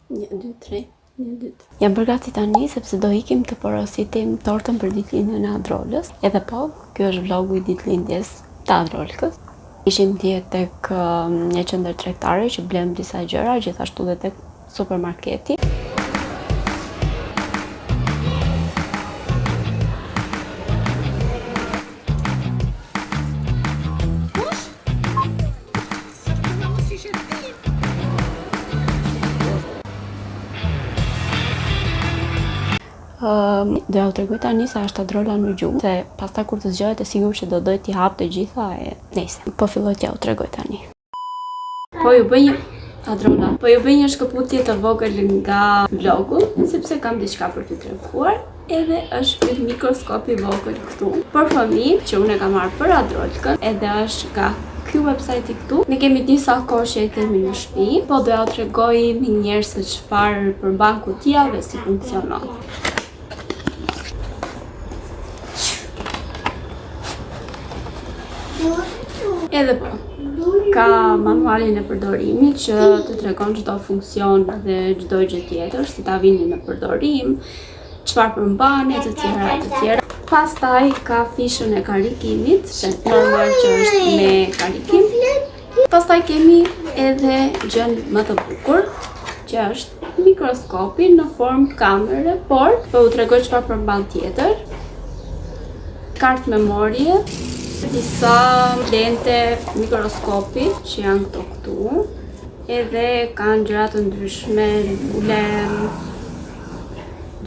Një, dy, tre, një, dy, tre. Jam bërë gati tani sepse do ikim të porositim tortën për ditëlindjen e Adrolës. Edhe po, ky është vlogu i ditëlindjes të Adrolkës. Ishim dje tek um, një qendër tregtare që blemë disa gjëra, gjithashtu dhe tek supermarketi. Um, do jua tregoj tani sa është Adrola në gjumë, se pastaj kur të zgjohet e sigurt që do dojë t'i hapë të gjitha e nejse. Po filloj t'jua tregoj tani. Po ju bëj një Adrola. Po ju bëj një shkëputje të vogël nga vlogu, sepse kam diçka për t'ju treguar. Edhe është ky mikroskop i vogël këtu për fëmijë që unë e kam marrë për Adrolkën, edhe është nga ky website i këtu. Ne kemi disa kohë që e kemi në shtëpi, po do jua tregoj menjëherë se çfarë përmban kutia dhe si funksionon. Edhe po, ka manualin e përdorimit që të tregon çdo funksion dhe çdo gjë tjetër, si ta vini në përdorim, çfarë përmban e të tjera e të tjera. Pastaj ka fishën e karikimit, se normal që është me karikim. Pastaj kemi edhe gjënë më të bukur, që është mikroskopi në formë kamere, por po u tregoj çfarë përmban tjetër. Kartë memorie, disa lente mikroskopi që janë këto këtu, edhe kanë gjëra të ndryshme, lule,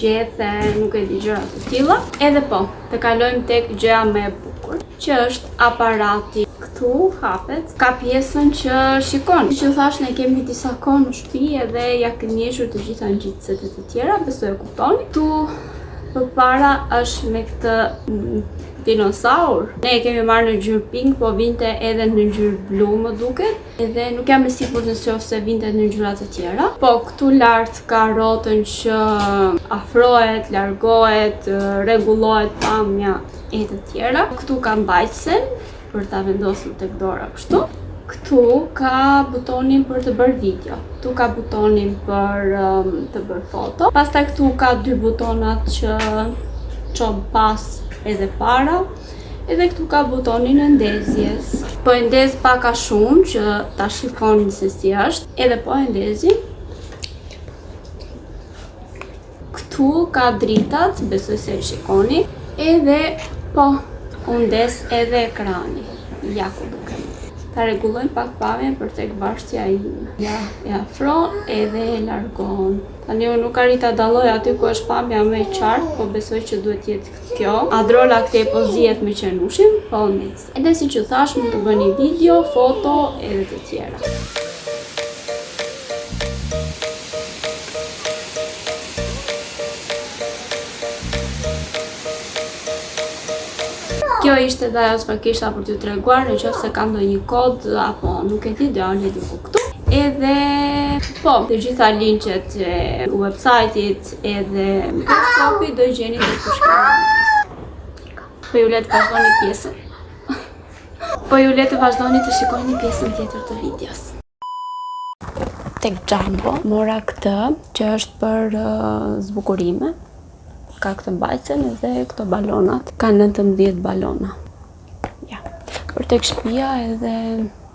gjethe, nuk e di gjëra të tilla. Edhe po, të kalojmë tek gjëja më e bukur, që është aparati. Këtu hapet, ka pjesën që shikon. Siç ju thashë, ne kemi disa kohë në shtëpi edhe ja kemi hequr të gjitha ngjitëset e të tjera, besoj e kuptoni. Këtu përpara është me këtë mm, dinosaur. Ne e kemi marrë në ngjyrë pink, po vinte edhe në ngjyrë blu më duket. Edhe nuk jam e sigurt në qoftë se vinte në ngjyra të tjera. Po këtu lart ka rrotën që afrohet, largohet, rregullohet pamja e të tjera. Këtu ka mbajtësen për ta vendosur tek dora kështu. Këtu ka butonin për të bërë video. Këtu ka butonin për um, të bërë foto. Pastaj këtu ka dy butonat që çon pas edhe para. Edhe këtu ka butonin e ndezjes. Po e ndez pak a shumë që ta shikoni se si është. Edhe po e ndezim. Këtu ka dritat, besoj se e shikoni. Edhe po u ndez edhe ekrani. Ja ku duket. Ta rregullojmë pak pamjen për tek varësja ime. Ja, e afron edhe e largon. Tani unë nuk arrij ta dalloj aty ku është pamja më e qartë, po besoj që duhet të jetë Kjo, Adrola këtej po zihet me qenushin, po nejse. Edhe siç ju thashë, mund të bëni video, foto edhe të tjera. Kjo ishte dhe ajo çfarë kisha për t'ju treguar, në qoftë se ka ndonjë kod apo nuk e di, do jua lë diku këtu. Edhe po, të gjitha linqet e website-it edhe mikroskopi do i gjeni te përshkrimi. Po ju le të vazhdoni pjesën. Po ju le të vazhdoni të shikoni pjesën tjetër të videos. Tek Jumbo mora këtë që është për uh, zbukurime. Ka këtë mbajtësen edhe këto balonat. Ka 19 balona. Ja. Për tek shtëpia edhe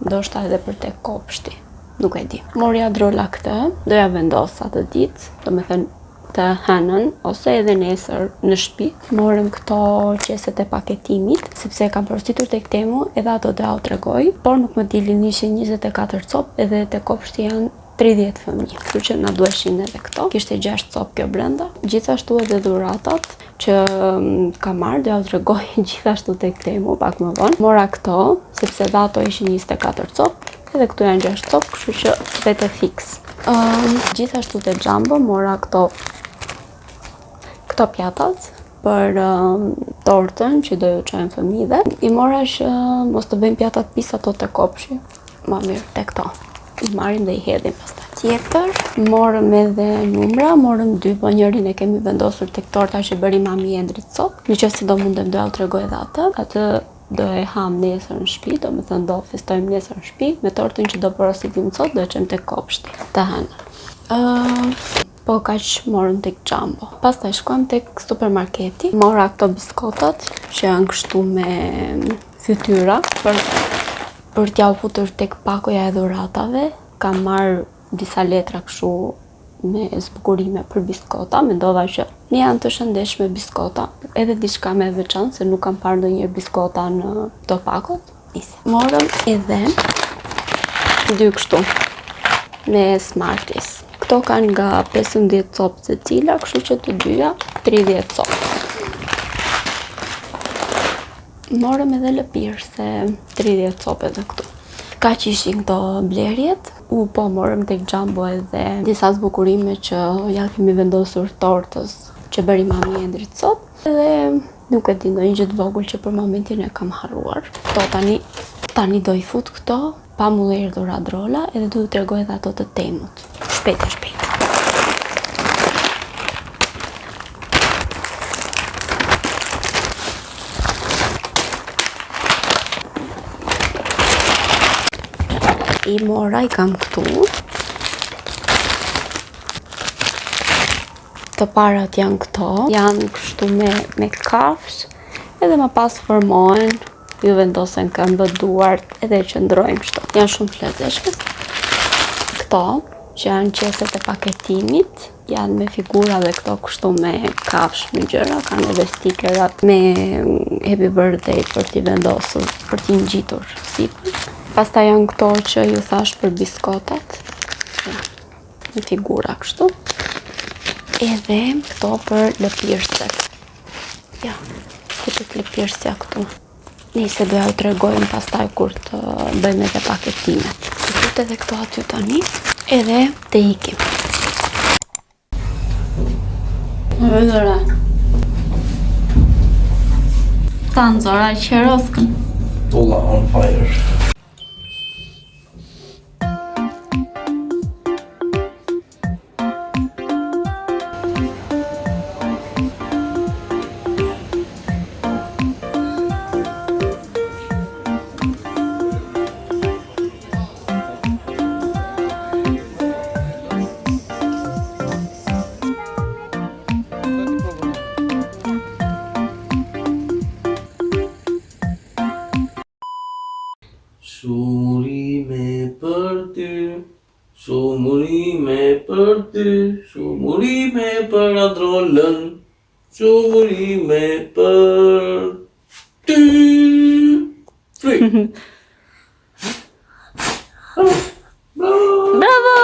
ndoshta edhe për tek kopshti. Nuk e di. Mori Adrola këtë, do ja vendos atë ditë, domethënë të hënën ose edhe nesër në shtëpi. Morëm këto qeset e paketimit, sepse e kam porositur tek Temu, edhe ato do jua tregoj, por nuk më dilin ishin 24 copë edhe te kopshti janë 30 fëmijë. Kështu që na duheshin edhe këto. Kishte 6 copë kjo brenda. Gjithashtu edhe dhuratat që mm, kam marrë, do jua tregoj gjithashtu tek Temu pak më vonë. Mora këto, sepse dhe ato ishin 24 copë, edhe këtu janë 6 copë, kështu që vete fiks. Um, gjithashtu te Jumbo mora këto këto pjatat. për um, tortën që do ju çojmë fëmijëve. I mora që mos të bëjmë pjatat pis ato te kopshi. Ma mirë te këto. I marrim dhe i hedhim pastaj. Tjetër, morëm edhe numra, morëm dy, po njërin e kemi vendosur tek torta që bëri mami i Endrit sot. Në qoftë se do mundem do jua tregoj edhe atë. Atë do e ham nesër në shtëpi, domethënë do festojmë nesër në shtëpi me tortën që do porositim sot, do e çojmë tek kopshti të hënën. Ë, uh, po kaq morëm tek Jumbo. Pastaj shkuam tek supermarketi. Mora këto biskotat që janë kështu me fytyra për për t'ja u futur tek pakoja e dhuratave. Kam marrë disa letra kështu me zbukurime për biskota, mendova që ne janë të shëndetshme biskota, edhe diçka më e veçantë se nuk kam parë ndonjëherë biskota në këto pakot. Nise. Morëm edhe dy kështu me Smarties. Këto kanë nga 15 copë secila, kështu që të dyja 30 copë. Morëm edhe lëpirëse 30 copë edhe këtu. Kaq ishin këto blerjet. U po morëm tek Jumbo edhe disa zbukurime që ja kemi vendosur tortës që bëri mami i Endrit sot. Edhe nuk e di ndonjë gjë të vogël që për momentin e kam harruar. Këto tani tani do i fut këto pa m'u erdhur Adrola edhe do t'ju tregoj edhe ato të Temut. Shpejt e shpejt. I mora, i kam këtu. Të parat janë këto. Janë kështu me, me kafshë. Edhe më pas formohen Ju vendosen këmbët, duart edhe qëndrojnë kështu. Janë shumë të lezetshme. Këto që janë qeset e paketimit, janë me figura dhe këto kështu me kafshë me gjëra, kanë edhe stikerat me happy birthday për t'i vendosur, për t'i ngjitur sipër. Pastaj janë këto që ju thashë për biskotat. Ja, me figura kështu. Edhe këto për lëpirëset. Ja, futet lëpirësja këtu. Nejse do ja u tregojmë pastaj kur të bëjmë edhe paketimet. Të fut edhe këto aty tani, edhe të ikim. Zora. Ta nxora qeroskën. Tulla on fire. Shumë urime për ty, Shumë urime për ty, shumë urime për Adrolën, shumë urime për ty. Fry. Bravo!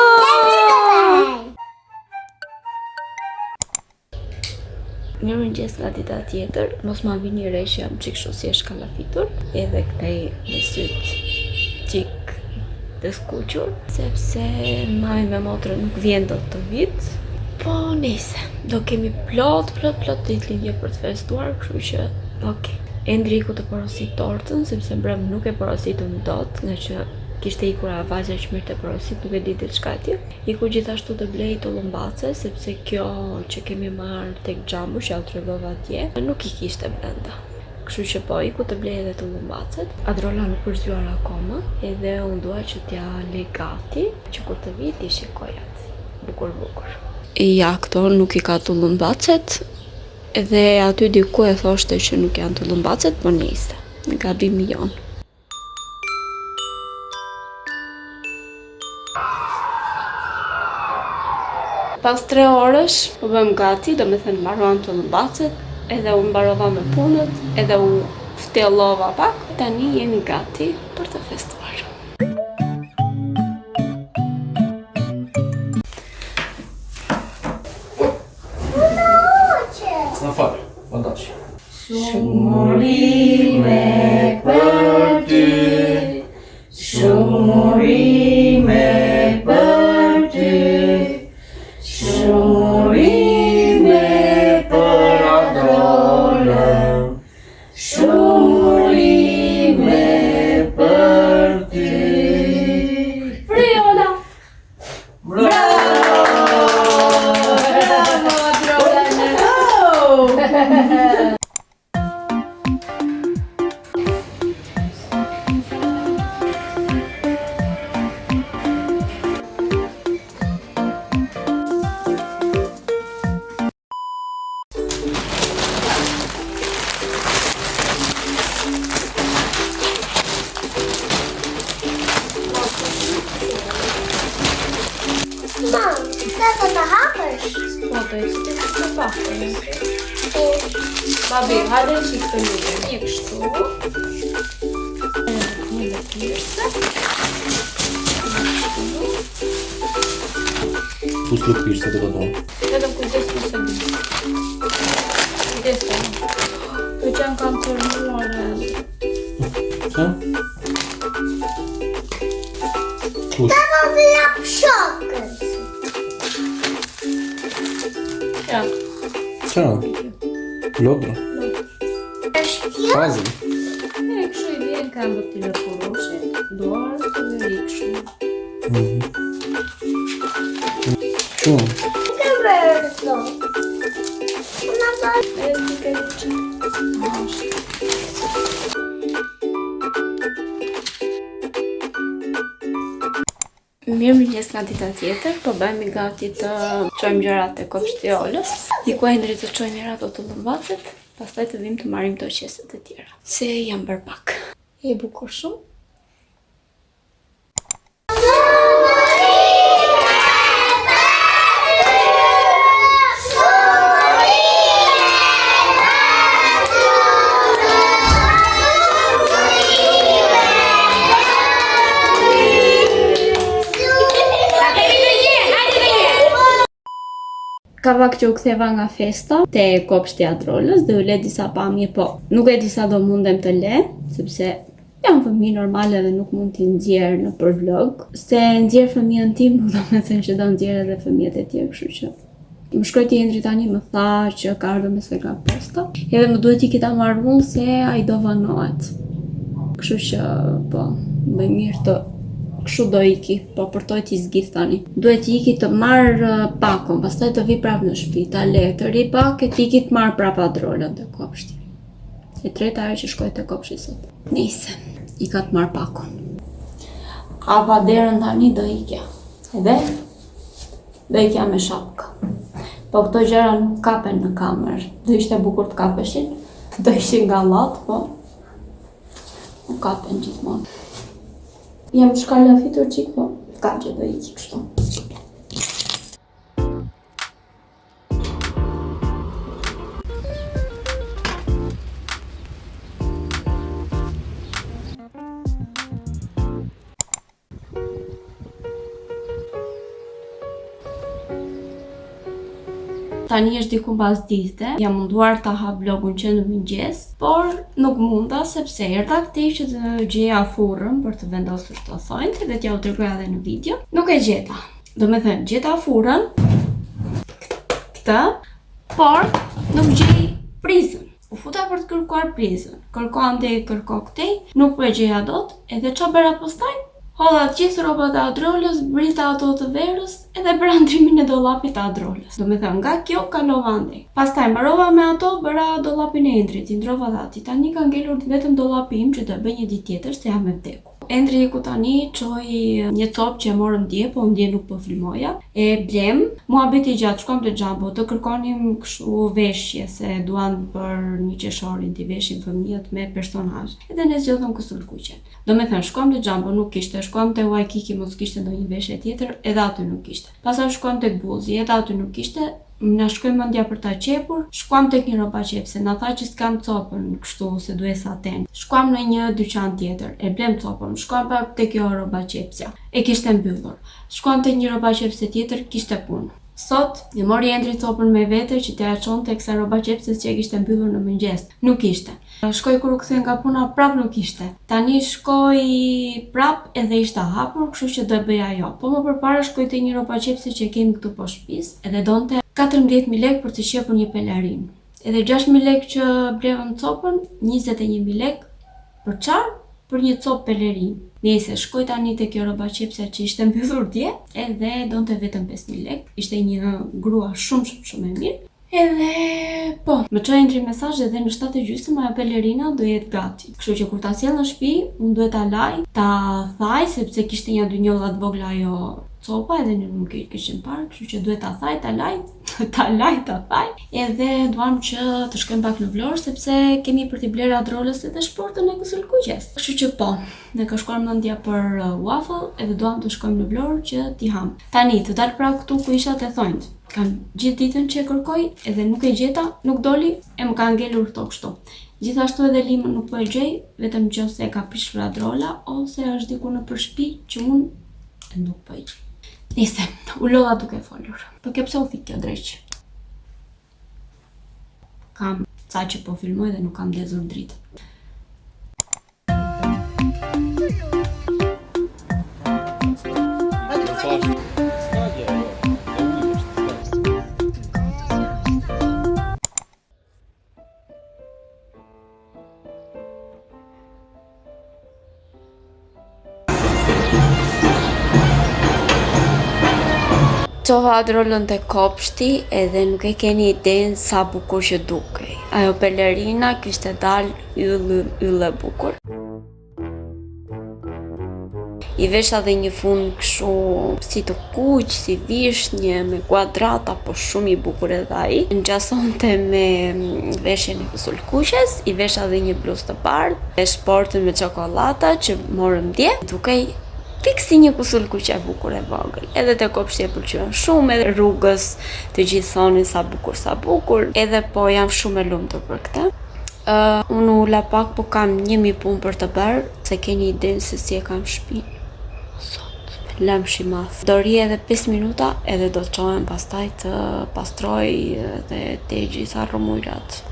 Mirëmëngjes nga dita tjetër, mos ma vini re që jam çik kështu si e shkallafitur, edhe këtej me sytë çik të skuqur, sepse mami me motrën nuk vjen dot këtë vit, po nejse, do kemi plot, plot, plot ditëlindje për të festuar, kështu që, ok. Endri iku të porositë tortën, sepse mbrëmë nuk e porositëm dot, ngaqë kishte ikur ajo vajza që merrte porositë, nuk e di diçka e tillë. Iku gjithashtu të blejë tullumbace, sepse kjo që kemi marrë tek Jumbo që jua tregova dje, nuk i kishte brenda. Kështu që po, iku të blejë edhe tullumbacet. Adrola nuk është zgjuar akoma, edhe unë dua që t'ja le gati, që kur të vijë t'i shikojë atë. Bukur bukur. Ja, këto nuk i ka tullumbacet, edhe aty diku e thoshte që nuk janë tullumbacet, po nejse, gabimi jonë. Pas 3 orësh, u bëmë gati, domethënë mbaruam tullumbacet, edhe unë mbarova me punët, edhe u ftellova pak. Tani jemi gati për të festuar. Në fal, më dash. Shumë urime për ty, shumë urime për ty, shumë urime për Adrolën. Babi, hajde çik të lutem. Një kështu. Një lëpirëse. Pus lëpirëse të të tonë. Vetëm kujdes mos e di. Kujdes. Po që janë kanë tërmuar. Qa? Kush? Ja. Qa? Lodra? Puzzle? E, kështu i vjen këmbët të lëkuroshin, duart dhe i kështu. Shumë. E, ti ke që. Është. Mirë mëngjes nga dita tjetër, po bëhemi gati të çojmë gjërat te kopshti i Olës. Iku Endri të çojmë njëra ato të tullumbacat, pastaj të vim të marrim këto qeset e tjera. Se janë bërë pak. E bukur shumë. Ka pak që u ktheva nga festa te kopshti Adrolës dhe u le disa pamje, po nuk e di sa do mundem të le, sepse jam fëmijë normale dhe nuk mund t'i nxjerr në për vlog. Se nxjerr fëmijën tim, nuk do me thënë që do nxjerr edhe fëmijët e tjerë, kështu që Më shkruajti Endri tani më tha që ka ardhur mesazh nga posta. Edhe më duhet iki ta marr unë se ai do vonohet. Kështu që po, më mirë të kështu do iki, po përtoj t'i zgjidh tani. Duhet iki të marr pakon, pastaj të vi prapë në shtëpi, ta le të ri pak e të iki të marr prapë Adrolën te kopshti. E treta herë që shkoj te kopshti sot. Nëse i ka të marr pakon. Hapa derën tani do ikja. Edhe do ikja me shapkë. Po këto gjëra nuk kapen në kamerë. Do ishte bukur të kapeshin. Do ishin gallat, po nuk kapen gjithmonë. Jam shkarlafitur çik, po ka që do iki kështu. Tani është diku mbas dite, jam munduar ta hap vlogun që në mëngjes, por nuk munda sepse erdha këtej që të gjeja furrën për të vendosur të thonjtë dhe t'ja u tregoja edhe në video. Nuk e gjeta. Do me thënë, gjeta furrën, këtë, por nuk gjej prizën. U futa për të kërkuar prizën. Kërko andej, kërko këtej, nuk po e gjeja dot, edhe ça bëra pastaj? Hodha të gjithë rrobat e Adrolës, brita ato të verës, edhe bëra ndrimin e dollapit të Adrolës. Do me thënë, nga kjo kalova andej. Pastaj mbarova me ato, bëra dollapin e Endrit, i ndrova dhe atij. Tani ka ngelur vetëm dollapi im që do e bëj një ditë tjetër se jam e vdekur. Endri iku tani, çoi një copë që e morëm dje, po unë dje nuk po filmoja. E blem, muhabeti i gjatë, shkuam te Jumbo, të kërkonim kështu veshje se duan për një qershorin t'i veshin fëmijët me personazh. Edhe ne zgjodhëm kësulkuqen. Do me thënë, shkuam te Jumbo, nuk kishte, shkuam te Waikiki, mos kishte ndonjë veshje tjetër, edhe aty nuk kishte. Pastaj shkuam tek Bullsi, edhe aty nuk kishte, na shkoi mendja për ta qepur, shkuam tek një rrobaqepse, na tha që s'kam copën kështu se duhej saten. Shkuam në një dyqan tjetër, e blem copën, shkuam prapë te kjo rrobaqepsja, e kishte mbyllur. Shkuam tek një rrobaqepse tjetër, kishte punë. Sot, e mori Endri copën me vete që t'ia çonte kësaj rrobaqepses që e kishte mbyllur në mëngjes. Nuk ishte. Shkoi kur u kthye nga puna, prap nuk ishte. Tani shkoi prap edhe ishte hapur, kështu që do e bëj ajo. Po më përpara shkoi te një rrobaqepse që e kemi këtu poshtë shtëpisë, edhe donte 14000 lekë për të qepur një pelerinë. Edhe 6000 lekë që blevën copën, 21000 lekë për çfarë? Për një copë pelerinë. Nejse, shkoi tani te kjo rrobaqepsja që ishte mbyllur dje, edhe donte vetëm 5000 lekë. Ishte një grua shumë shumë shumë e mirë. Edhe po, më çoi Endri mesazh edhe në 7 e gjysmë ajo pelerina do jetë gati. Kështu që kur ta sjell në shtëpi, unë duhet ta laj, ta thaj sepse kishte një dy njolla të vogla ajo. copa edhe ne nuk i kishim parë, kështu që duhet ta thaj, ta laj, ta laj, ta thaj. Edhe duam që të shkojmë pak në Vlorë sepse kemi për t'i blerë Adrolës edhe shportën e kësulkuqes. Kështu që po, na ka shkuar mendja për uh, waffle edhe duam të shkojmë në Vlorë që t'i ham. Tani, të dal pra këtu ku isha te thonjtë. Kam gjithë ditën që e kërkoj edhe nuk e gjeta, nuk doli e më ka ngelur këto kështu. Gjithashtu edhe limën nuk po e gjej, vetëm nëse e ka prishur Adrola ose është diku nëpër shtëpi që unë nuk po e gjej. Nëse, u lodha duke folur. Po kjo pse u fik kjo dreq? Kam ca që po filmoj dhe nuk kam ndezur dritë. Çova Adrolën te kopshti edhe nuk e keni idenë sa bukur që dukej. Ajo pelerina kishte dalë yll yll e bukur. I vesha dhe një fund kështu si të kuq, si vishnje, me kuadrata, po shumë i bukur edhe ai. Ngjasonte me veshjen e kësulkuqes, i vesha dhe një bluzë të bardhë, e shportën me çokollata që morëm dje, dukej fiks si një kusulkuqe e bukur e vogël. Edhe te kopshti e pëlqyen shumë, edhe rrugës të gjithë thonin sa bukur, sa bukur, edhe po jam shumë e lumtur për këtë. Uh, unë u ula pak, po kam një mijë punë për të bërë, s'e keni idenë se si e kam shpinë. Sot, lëmsh i madh. Do rri edhe 5 minuta edhe do të çohem pastaj të pastroj dhe të gjitha rrëmujrat.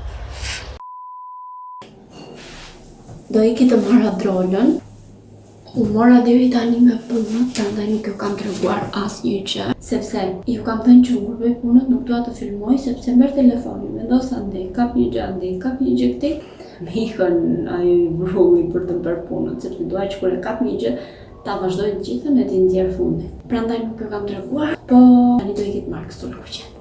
Do iki të marr Adrolën. U mora deri tani me punët, prandaj nuk ju kam treguar asnjë gjë, sepse ju kam thënë që kur bëj punët nuk dua të filmoj sepse merr telefonin, vendos andej, kap një gjë andej, kap një gjë këtej, më ikën ai vrulli për të bërë punët, sepse dua që kur e kap një gjë ta vazhdoj të gjithën e t'i nxjerr fundin. Prandaj nuk ju kam treguar, po tani do iki të marr kësulkuqen.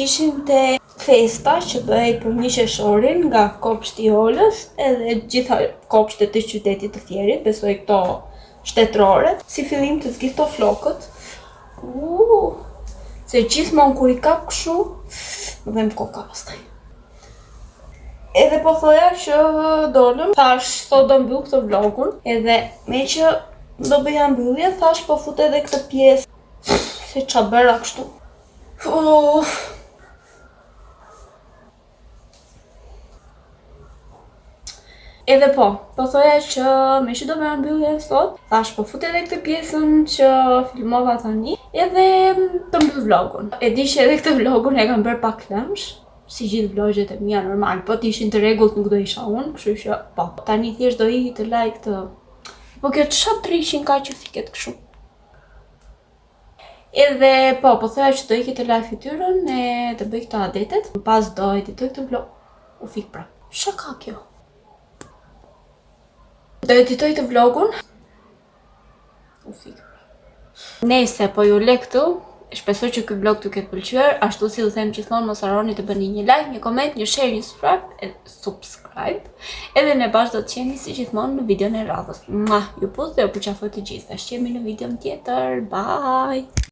Ishim te festa që bëhej për një qershorin nga kopshti i Olës edhe gjitha kopshtet e qytetit të Fierit, besoj këto shtetërore. Si fillim të zgjidh këto flokët. Uh, se gjithmonë kur i kap kështu, më dhemb koka pastaj. Edhe po thoja që dolëm, thash sot do mbyll këtë vlogun, edhe meqë do bëja mbyllje, thash po fut edhe këtë pjesë, se ça bëra kështu. Uf. Edhe po, po thoja që meqë do bëja mbylljen sot, thash po fut edhe këtë pjesën që filmova tani, edhe të mbyll vlogun. E di që edhe këtë vlogun e kam bërë pak lëmsh, si gjithë vlogjet e mia normal, po të ishin të rregullt nuk do isha unë, kështu që po. Tani thjesht do iki të laj këtë. Po kjo ça dreqin ka që fiket kështu. Edhe po, po thoja që do iki të laj fytyrën e të bëj këto adetet. Më pas do editoj këtë vlog. U fik pra. Ça ka kjo? Do editoj këtë vlogun. U fik. Nejse, po ju le këtu, shpresoj që ky vlog t'ju ketë pëlqyer, ashtu si ju them gjithmonë mos harroni të bëni një like, një koment, një share, një subscribe, e, subscribe. Edhe ne bashkë do të jemi si gjithmonë në videon e radhës. Mua, ju puth dhe ju përqafoj të gjithë. Shihemi në videon tjetër. Bye.